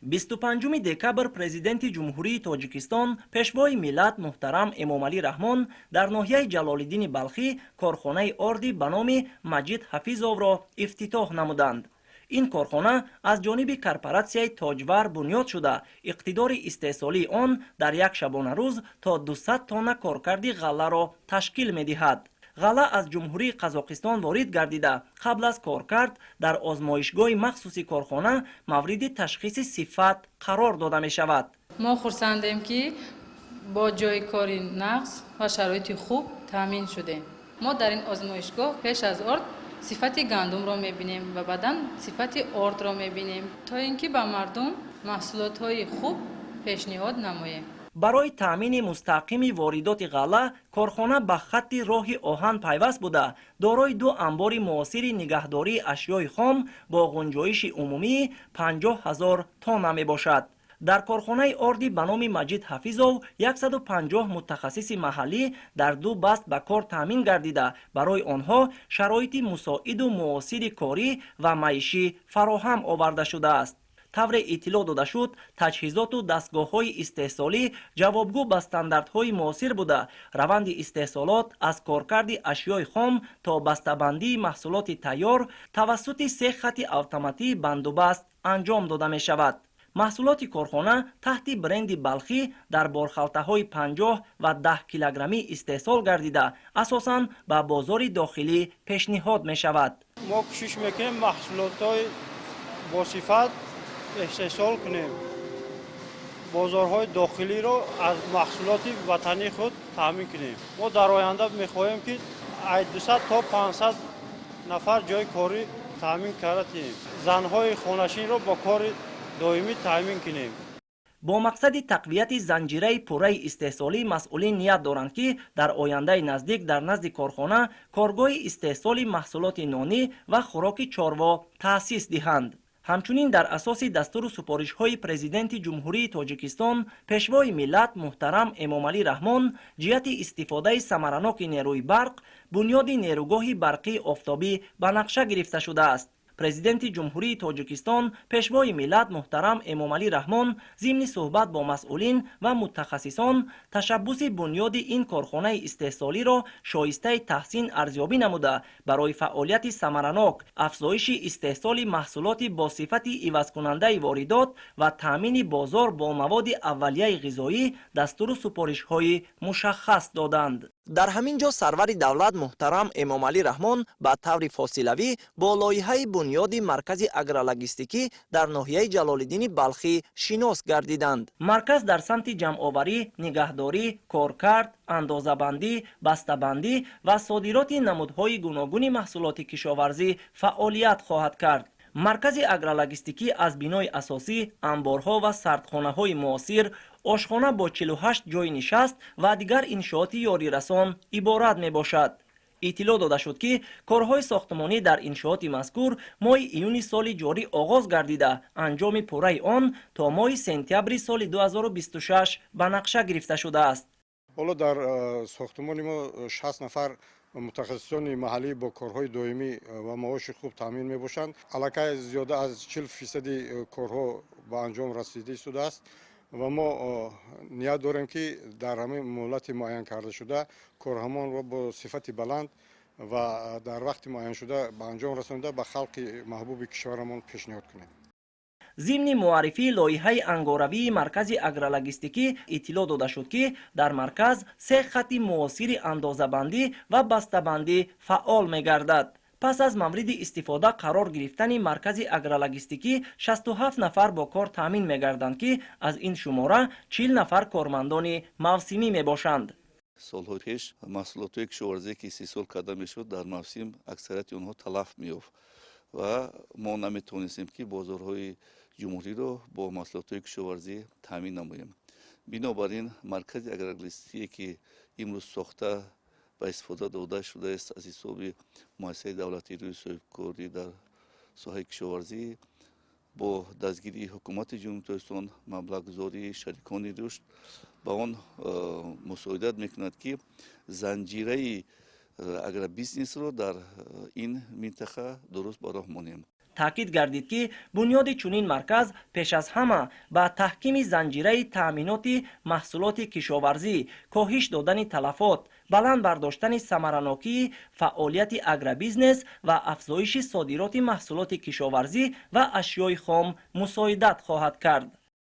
25 декабр Президенти Ҷумҳурии Тоҷикистон, Пешвои миллат муҳтарам Эмомалӣ Раҳмон дар ноҳияи Ҷалолиддини Балхӣ корхонаи орди ба номи Маҷид Ҳафизовро ифтитоҳ намуданд. Ин корхона аз ҷониби корпоратсияи Тоҷвар бунёд шуда, иқтидори истеҳсолии он дар як шабонарӯз то 200 тонна коркарди ғалларо ташкил медиҳад. Ғалла аз Ҷумҳурии Қазоқистон ворид гардида, қабл аз коркард дар озмоишгоҳи махсуси корхона мавриди ташхиси сифат қарор дода мешавад. Мо хурсандем, ки бо ҷойи кори нағз ва шароити хуб таъмин шудем. Мо дар ин озмоишгоҳ пеш аз орд сифати гандумро мебинем ва баъдан сифати ордро мебинем, то ин ки ба мардум маҳсулотҳои хуб пешниҳод намоем. Барои таъмини мустақими воридоти ғалла корхона ба хатти роҳи оҳан пайваст буда, дорои ду амбори муосири нигаҳдории ашёи хом бо ғунҷоиши умумии 50 ҳазор тонна мебошад. Дар корхонаи орди ба номи Маҷид Ҳафизов 150 мутахассиси маҳаллӣ дар ду баст ба кор таъмин гардида, барои онҳо шароити мусоиду муосири корӣ ва маишӣ фароҳам оварда шудааст. Тавре иттилоъ дода шуд, таҷҳизоту дастгоҳҳои истеҳсолӣ ҷавобгӯ ба стандартҳои муосир буда, раванди истеҳсолот аз коркарди ашёи хом то бастабандии маҳсулоти тайёр тавассути се хатти автоматии бандубаст анҷом дода мешавад. Маҳсулоти корхона таҳти бренди Балхӣ дар борхалтаҳои 50 ва 10 килограммӣ истеҳсол гардида, асосан ба бозори дохилӣ пешниҳод мешавад. Мо кӯшиш мекунем маҳсулотҳои босифат истеҳсол кунем, бозорҳои дохилиро аз маҳсулоти ватании худ таъмин кунем. Мо дар оянда мехоҳем, ки аз 200 то 500 нафар ҷойи корӣ таъмин карда диҳем, занҳои хонашинро бо кори доимӣ таъмин кунем. Бо мақсади тақвияти занҷираи пурраи истеҳсолӣ масъулин ният доранд, ки дар ояндаи наздик дар назди корхона коргоҳи истеҳсоли маҳсулоти нонӣ ва хӯроки чорво таъсис диҳанд. Ҳамчунин, дар асоси дастуру супоришҳои Президенти Ҷумҳурии Тоҷикистон, Пешвои миллат муҳтарам Эмомалӣ Раҳмон ҷиҳати истифодаи самараноки нерӯи барқ бунёди нерӯгоҳи барқии офтобӣ ба нақша гирифта шудааст. Президенти Ҷумҳурии Тоҷикистон, Пешвои миллат муҳтарам Эмомалӣ Раҳмон зимни суҳбат бо масъулин ва мутахассисон ташаббуси бунёди ин корхонаи истеҳсолиро шоистаи таҳсин арзёбӣ намуда, барои фаъолияти самаранок, афзоиши истеҳсоли маҳсулоти бо сифати ивазкунандаи воридот ва таъмини бозор бо маводи аввалияи ғизоӣ дастуру супоришҳои мушаххас доданд. Дар ҳамин ҷо сарвари давлат муҳтарам Эмомалӣ Раҳмон ба таври фосилавӣ бо лоиҳаи бунёди маркази агрологистикӣ дар ноҳияи Ҷалолиддини Балхӣ шинос гардиданд. Марказ дар самти ҷамъоварӣ, нигаҳдорӣ, коркард, андозабандӣ, бастабандӣ ва содироти намудҳои гуногуни маҳсулоти кишоварзӣ фаъолият хоҳад кард. Маркази агрологистикӣ аз бинои асосӣ, амборҳо ва сардхонаҳои муосир, ошхона бо 48 ҷойи нишаст ва дигар иншооти ёрирасон иборат мебошад. Иттилоъ дода шуд, ки корҳои сохтмонӣ дар иншооти мазкур моҳи июни соли ҷорӣ оғоз гардида, анҷоми пурраи он то моҳи сентябри соли 2026 ба нақша гирифта шудааст. Ҳоло дар сохтмони мо 60 нафар мутахассисони маҳаллӣ бо корҳои доимӣ ва маоши хуб таъмин мебошанд. Аллакай зиёда аз 40 фисади корҳо ба анҷом расида истодааст ва мо ният дорем, ки дар ҳамин муҳлати муайян карда шуда корҳамонро бо сифати баланд ва дар вақти муайяншуда ба анҷом расонида, ба халқи маҳбуби кишварамон пешниҳод кунем. Зимни муаррифии лоиҳаи ангоравии маркази агрологистикӣ иттилоъ дода шуд, ки дар марказ се хатти муосири андозабандӣ ва бастабандӣ фаъол мегардад. Пас аз мавриди истифода қарор гирифтани маркази агрологистикӣ 67 нафар бо кор таъмин мегарданд, ки аз ин шумора 40 нафар кормандони мавсимӣ мебошанд. Солҳои пеш маҳсулотҳои кишоварзие, ки истеҳсол карда мешуд, дар мавсим аксарияти онҳо талаф меёфт ва мо наметавонистем, ки бозорҳои ҷумҳуриро бо маҳсулотҳои кишоварзӣ таъмин намоем. Бинобар ин маркази агрологистикие, ки имрӯз сохта ба истифода дода шудааст аз ҳисоби Муассисаи давлатии рӯи соҳибкорӣ дар соҳаи кишоварзӣ бо дастгирии Ҳукумати Ҷумҳурии Тоҷикистон, маблағгузории шарикони рушд, ба он мусоидат мекунад, ки занҷираи агробизнесро дар ин минтақа дуруст ба роҳ монем. Таъкид гардид, ки бунёди чунин марказ пеш аз ҳама ба таҳкими занҷираи таъминоти маҳсулоти кишоварзӣ, коҳиш додани талафот, баланд бардоштани самаранокии фаъолияти агробизнес ва афзоиши содироти маҳсулоти кишоварзӣ ва ашёи хом мусоидат хоҳад кард.